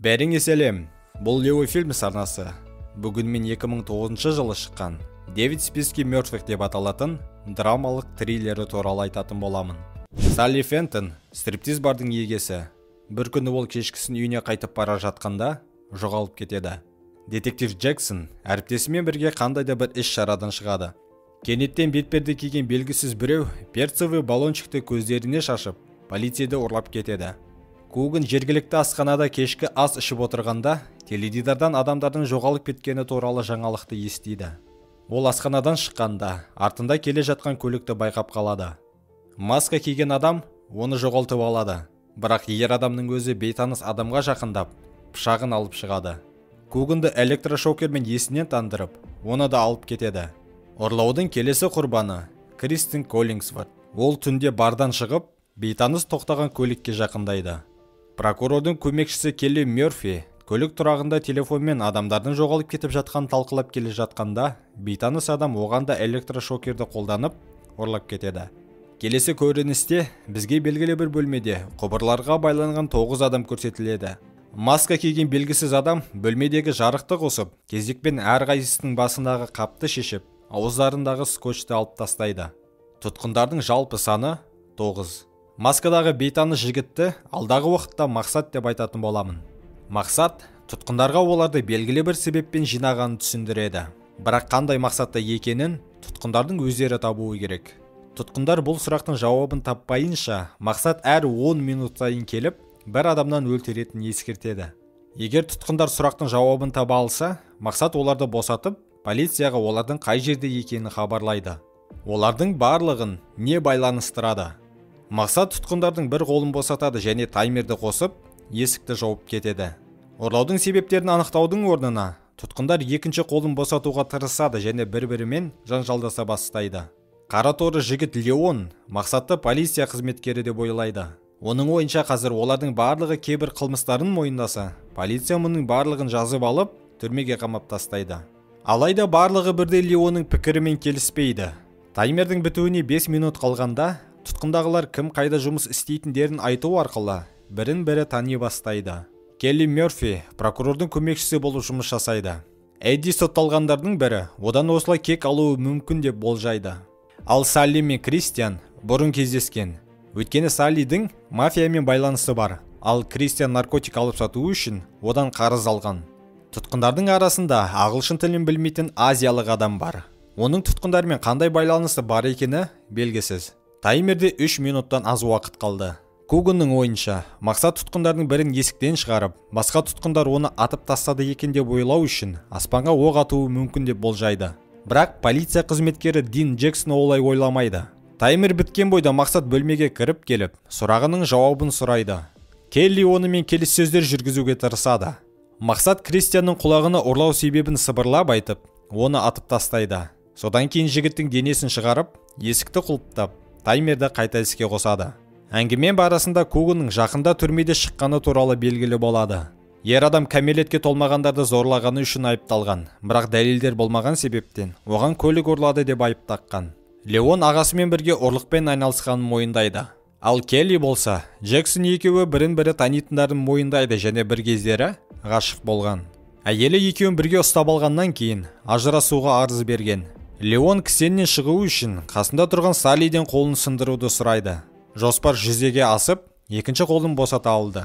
Бәріңе сәлем, бұл Лео Фильмс арнасы. Бүгін мен 2009 жылы шыққан «Девять в списке мертвых» деп аталатын драмалық триллері туралы айтатын боламын. Салли Фентон стриптиз бардың егесі. Бір күні ол кешкісін үйіне қайтып бара жатқанда жоғалып кетеді. Детектив Джексон әріптесімен бірге қандай да бір іс-шарадан шығады. Кенеттен бетперде киген белгісіз біреу перцевый баллончикті көздеріне шашып, полицияды ұрлап кетеді. Куган жергілікті асханада кешкі ас ішіп отырғанда теледидардан адамдардың жоғалып кеткені туралы жаңалықты естиді. Ол асханадан шыққанда артында келе жатқан көлікті байқап қалады. Маска киген адам оны жоғалтып алады. Бірақ ер адамның өзі бейтаныс адамға жақындап, пышағын алып шығады. Куганды электрошокермен есінен тандырып, оны да алып кетеді. Ұрлаудың келесі құрбаны Кристин Коллингсворт. Ол түнде бардан шығып, бейтаныс тоқтаған көлікке жақындайды. Прокурордың көмекшісі Келли Мерфи көлік тұрағында телефонмен адамдардың жоғалып кетіп жатқанын талқылап келе жатқанда, бейтаныс адам оған да электрошокерді қолданып, ұрлап кетеді. Келесі көріністе бізге белгілі бір бөлмеде құбырларға байланған 9 адам көрсетіледі. Маска киген белгісіз адам бөлмедегі жарықты қосып, кезекпен әрқайсысының басындағы қапты шешіп, ауыздарындағы скотчты алып тастайды. Тұтқындардың жалпы саны 9. Маскадағы бейтаныс жігітті алдағы уақытта Мақсат деп айтатын боламын. Мақсат тұтқындарға оларды белгілі бір себеппен жинағанын түсіндіреді. Бірақ қандай мақсатта екенін тұтқындардың өздері табуы керек. Тұтқындар бұл сұрақтың жауабын таппайынша, Мақсат әр 10 минут сайын келіп, бір адамнан өлтіретінін ескертеді. Егер тұтқындар сұрақтың жауабын таба алса, Мақсат оларды босатып, полицияға олардың қай жерде екенін хабарлайды. Олардың барлығын не байланыстырады? Мақсат тұтқындардың бір қолын босатады және таймерді қосып, есікті жауып кетеді. Ұрлаудың себептерін анықтаудың орнына тұтқындар екінші қолын босатуға тырысады және бір-бірімен жанжалдаса бастайды. Қара торы жігіт Леон Мақсатты полиция қызметкері деп ойлайды. Оның ойынша қазір олардың барлығы кейбір қылмыстарын мойындаса, полиция мұның барлығын жазып алып, түрмеге қамап тастайды. Алайда барлығы бірдей Леонның пікірімен келіспейді. Таймердің бітуіне 5 минут қалғанда, тұтқындағылар кім қайда жұмыс істейтіндерін айту арқылы бірін-бірі тани бастайды. Келли Мерфи прокурордың көмекшісі болып жұмыс жасайды. Эдди сотталғандардың бірі одан осылай кек алуы мүмкін деп болжайды. Ал Салли мен Кристиан бұрын кездескен. Өйткені Саллидің мафиямен байланысы бар, ал Кристиан наркотик алып сату үшін одан қарыз алған. Тұтқындардың арасында ағылшын тілін білмейтін азиялық адам бар. Оның тұтқындармен қандай байланысы бар екені белгісіз. Таймерде 3 минуттан аз уақыт қалды. Куганның ойынша, Мақсат тұтқындардың бірін есіктен шығарып, басқа тұтқындар оны атып тастады екен деп ойлау үшін аспанға оқ атуы мүмкін деп болжайды. Бірақ полиция қызметкері Дин Джексон олай ойламайды. Таймер біткен бойда Мақсат бөлмеге кіріп келіп, сұрағының жауабын сұрайды. Келли онымен келіссөздер жүргізуге тырысады. Мақсат Кристианның құлағына ұрлау себебін сыбырлап айтып, оны атып тастайды. Содан кейін жігіттің денесін шығарып, есікті құлыптап, таймерді қайта іске қосады. Әңгіме барысында Куганның жақында түрмеде шыққаны туралы белгілі болады. Ер адам кәмелетке толмағандарды зорлағаны үшін айыпталған, бірақ дәлелдер болмаған себептен оған көлік ұрлады деп айып таққан. Леон ағасымен бірге ұрлықпен айналысқанын мойындайды. Ал Келли болса, Джексон екеуі бірін-бірі танитындарын мойындайды және бір кездері ғашық болған. Әйелі екеуін бірге ұстап алғаннан кейін ажырасуға арыз берген. Леон кісеннен шығу үшін қасында тұрған Саллиден қолын сындыруды сұрайды. Жоспар жүзеге асып, екінші қолын босата алды.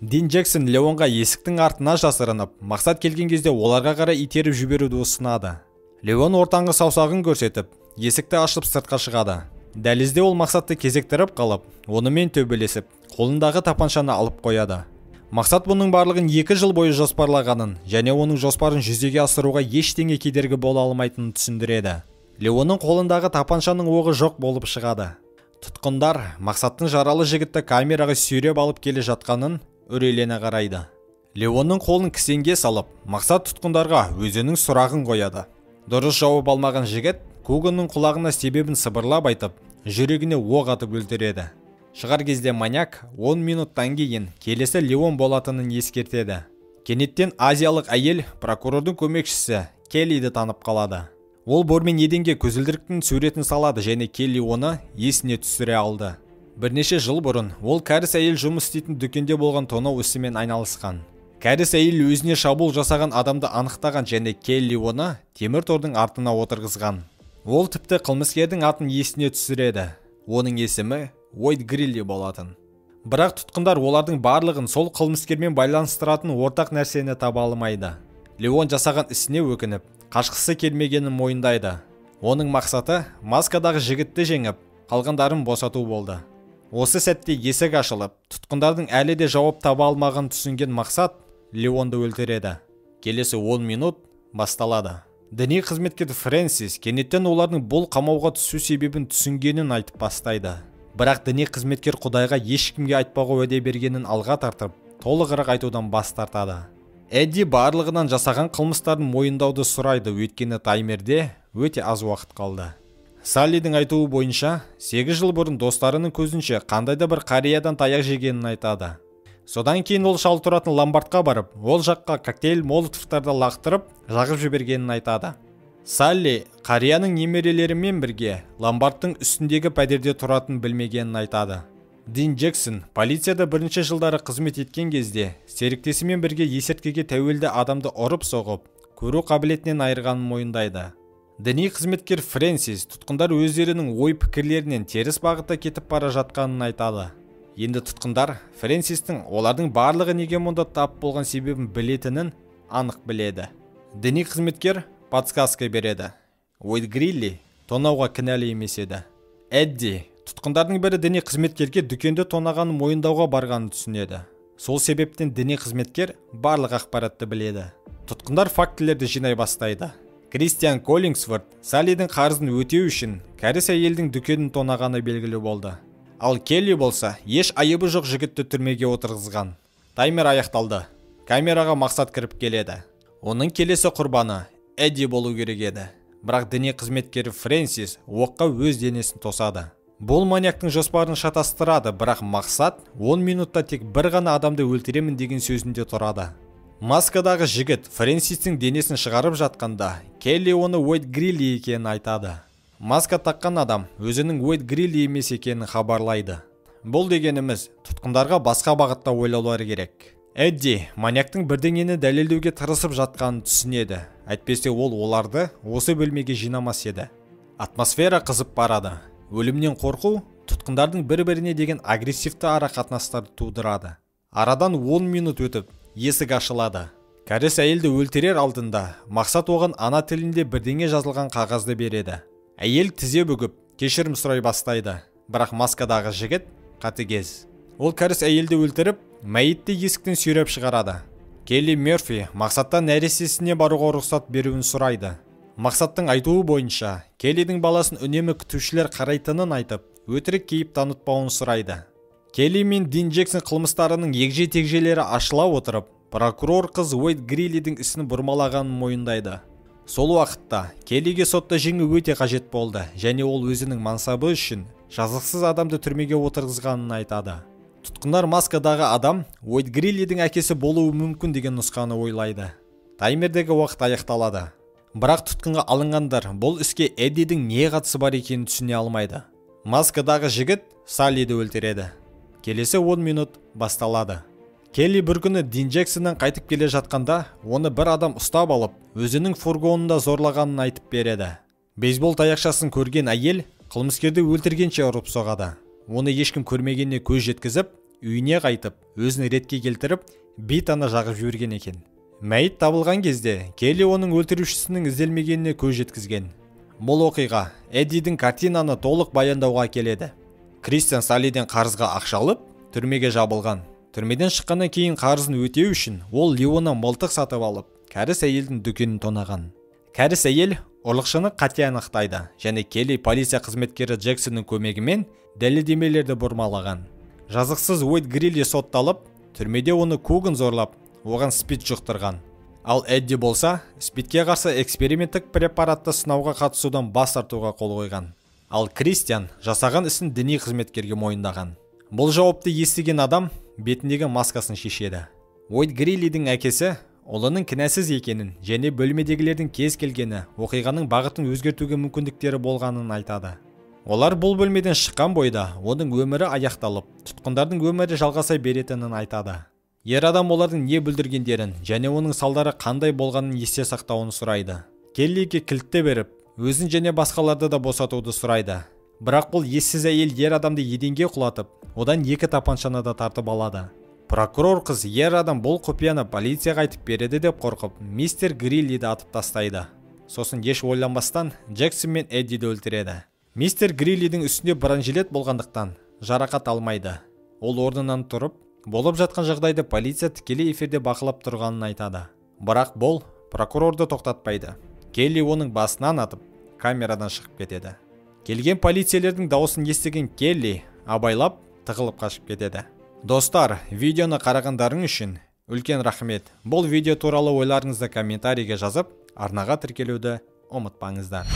Дин Джексон Леонға есіктің артына жасырынып, Мақсат келген кезде оларға қарай итеріп жіберуді ұсынады. Леон ортаңғы саусағын көрсетіп, есікті ашып сыртқа шығады. Дәлізде ол Мақсатты кезектіріп қалып, онымен төбелесіп, қолындағы тапаншаны алып қояды. Мақсат бұның барлығын 2 жыл бойы жоспарлағанын және оның жоспарын жүзеге асыруға ештеңе кедергі бола алмайтынын түсіндіреді. Леонның қолындағы тапаншаның оғы жоқ болып шығады. Тұтқындар Мақсаттың жаралы жігітті камераға сүйреп алып келе жатқанын үрейлене қарайды. Леонның қолын кісенге салып, Мақсат тұтқындарға өзінің сұрағын қояды. Дұрыс жауап алмаған жігіт Куганның құлағына себебін сыбырлап айтып, жүрегіне оқ атып өлтіреді. Шығар кезде маньяк 10 минуттан кейін келесі Леон болатынын ескертеді. Кенеттен азиялық әйел прокурордың көмекшісі Келлиді танып қалады. Ол бормен еденге көзілдіріктің суретін салады және Келли оны есіне түсіре алды. Бірнеше жыл бұрын ол кәріс әйел жұмыс істейтін дүкенде болған тонау ісімен айналысқан. Кәріс әйел өзіне шабуыл жасаған адамды анықтаған және Келли оны темір тордың артына отырғызған. Ол тіпті қылмыскердің атын есіне түсіреді. Оның есімі Уэйд Грилли болатын. Бірақ тұтқындар олардың барлығын сол қылмыскермен байланыстыратын ортақ нәрсені таба алмайды. Леон жасаған ісіне өкініп, қашқысы келмегенін мойындайды. Оның мақсаты маскадағы жігітті жеңіп, қалғандарын босату болды. Осы сәтте есік ашылып, тұтқындардың әлі де жауап таба алмағанын түсінген Мақсат Леонды өлтіреді. Келесі 10 минут басталады. Діни қызметкер Фрэнсис кенеттен олардың бұл қамауға түсу себебін түсінгенін айтып бастайды. Бірақ діни қызметкер Құдайға ешкімге айтпауға уәде бергенін алға тартып, толығырақ айтудан бас тартады. Эдди барлығынан жасаған қылмыстарын мойындауды сұрайды, өйткені таймерде өте аз уақыт қалды. Саллидің айтуы бойынша, 8 жыл бұрын достарының көзінше қандай да бір қариядан таяқ жегенін айтады. Содан кейін ол шал тұратын ломбардқа барып, ол жаққа коктейль молотовтарды лақтырып, жағып жібергенін айтады. Салли қарияның немерелерімен бірге ломбардтың үстіндегі пәтерде тұратын білмегенін айтады. Дин Джексон полицияда бірінші жылдары қызмет еткен кезде серіктесімен бірге есірткіге тәуелді адамды ұрып соғып, көру қабілетінен айырғанын мойындайды. Діни қызметкер Фрэнсис тұтқындар өздерінің ой-пікірлерінен теріс бағытта кетіп бара жатқанын айтады. Енді тұтқындар Фрэнсистің олардың барлығы неге мұнда тап болған себебін білетінін анық біледі. Діни қызметкер подсказка береді. Уэйд Грилли тонауға кінәлі емес еді. Эдди тұтқындардың бірі діни қызметкерге дүкенді тонағанын мойындауға барғанын түсінеді. Сол себептен діни қызметкер барлық ақпаратты біледі. Тұтқындар фактілерді жинай бастайды. Кристиан Коллингсворт Саллидің қарызын өтеу үшін кәріс әйелдің дүкенін тонағаны белгілі болды. Ал Келли болса, еш айыбы жоқ жігітті түрмеге отырғызған. Таймер аяқталды. Камераға Мақсат кіріп келеді. Оның келесі құрбаны Эдди болу керек еді. Бірақ діни қызметкері Фрэнсис оққа өз денесін тосады. Бұл маньяктың жоспарын шатастырады, бірақ Мақсат 10 минутта тек бір ғана адамды өлтіремін деген сөзінде тұрады. Маскадағы жігіт Фрэнсистің денесін шығарып жатқанда, Келли оны Уэйд Грилли екенін айтады. Маска таққан адам өзінің Уэйд Грилли емес екенін хабарлайды. Бұл дегеніміз тұтқындарға басқа бағытта ойлаулары керек. Эдди маньяктың бірдеңені дәлелдеуге тырысып жатқанын түсінеді. Әйтпесе ол оларды осы бөлмеге жинамас еді. Атмосфера қызып барады. Өлімнен қорқу тұтқындардың бір-біріне деген агрессивті ара қатынастарды тудырады. Арадан 10 минут өтіп, есік ашылады. Кәріс әйелді өлтірер алдында Мақсат оған ана тілінде бірдеңе жазылған қағазды береді. Әйел тізе бүгіп, кешірім сұрай бастайды. Бірақ маскадағы жігіт қатыгез. Ол кәріс әйелді өлтіріп, мәйітті есіктен сүйреп шығарады. Келли Мерфи Мақсаттан нәрестесіне баруға рұқсат беруін сұрайды. Мақсаттың айтуы бойынша, Келлидің баласын үнемі күтушілер қарайтынын айтып, өтірік кейіп танытпауын сұрайды. Келли мен Дин Джексон қылмыстарының егжей-тегжейлері ашыла отырып, прокурор қыз Уэйд Гриллидің ісін бұрмалағанын мойындайды. Сол уақытта Келлиге сотта жеңу өте қажет болды, және ол өзінің мансабы үшін жазықсыз адамды түрмеге отырғызғанын айтады. Тұтқындар маскадағы адам Уэйд Гриллидің әкесі болуы мүмкін деген нұсқаны ойлайды. Таймердегі уақыт аяқталады. Бірақ тұтқынға алынғандар бұл іске Эддидің не қатысы бар екенін түсіне алмайды. Маскадағы жігіт Саллиді өлтіреді. Келесі 10 минут басталады. Келли бір күні Дин Джексоннан қайтып келе жатқанда, оны бір адам ұстап алып, өзінің фургонында зорлағанын айтып береді. Бейсбол таяқшасын көрген әйел қылмыскерді өлтіргенше ұрып соғады. Оны ешкім көрмегеніне көз жеткізіп, үйіне қайтып, өзін ретке келтіріп, битаны жағып жіберген екен. Мәйіт табылған кезде Келли оның өлтірушісінің ізделмегеніне көз жеткізген. Бұл оқиға Эддидің картинаны толық баяндауға келеді. Кристиан Саллиден қарызға ақша алып, түрмеге жабылған. Түрмеден шыққаннан кейін қарызын өтеу үшін ол Леоннан мылтық сатып алып, кәріс әйелдің дүкенін тонаған. Кәріс әйел ұрлықшыны қате анықтайды және Келли полиция қызметкері Джексонның көмегімен дәлелдемелерді бұрмалаған. Жазықсыз Уэйд Грилли сотталып, түрмеде оны Куган зорлап, оған спид жұқтырған. Ал Эдди болса, спидке қарсы эксперименттік препаратты сынауға қатысудан бас тартуға қол қойған. Ал Кристиан жасаған ісін діни қызметкерге мойындаған. Бұл жауапты естіген адам бетіндегі маскасын шешеді. Уэйд Гриллидің әкесі ұлының кінәсіз екенін және бөлмедегілердің кез келгені оқиғаның бағытын өзгертуге мүмкіндіктері болғанын айтады. Олар бұл бөлмеден шыққан бойда оның өмірі аяқталып, тұтқындардың өмірі жалғаса беретінін айтады. Ер адам олардың не бүлдіргендерін және оның салдары қандай болғанын есте сақтауын сұрайды. Келлиге кілтті беріп, өзін және басқаларды да босатуды сұрайды. Бірақ бұл ессіз әйел ер адамды еденге құлатып, одан екі тапаншаны да тартып алады. Прокурор қыз ер адам бұл құпияны полицияға айтып береді деп қорқып, мистер Гриллиді атып тастайды. Сосын еш ойланбастан Джексон мен Эддиді өлтіреді. Мистер Гриллидің үстінде бронежилет болғандықтан жарақат алмайды. Ол орнынан тұрып, болып жатқан жағдайды полиция тікелей эфирде бақылап тұрғанын айтады. Бірақ бұл прокурорды тоқтатпайды. Келли оның басынан атып, камерадан шығып кетеді. Келген полицейлердің дауысын естіген Келли абайлап, тығылып қашып кетеді. Достар, видеоны қарағандарың үшін үлкен рахмет. Бұл видео туралы ойларыңызды комментарийге жазып, арнаға тіркелуді ұмытпаңыздар.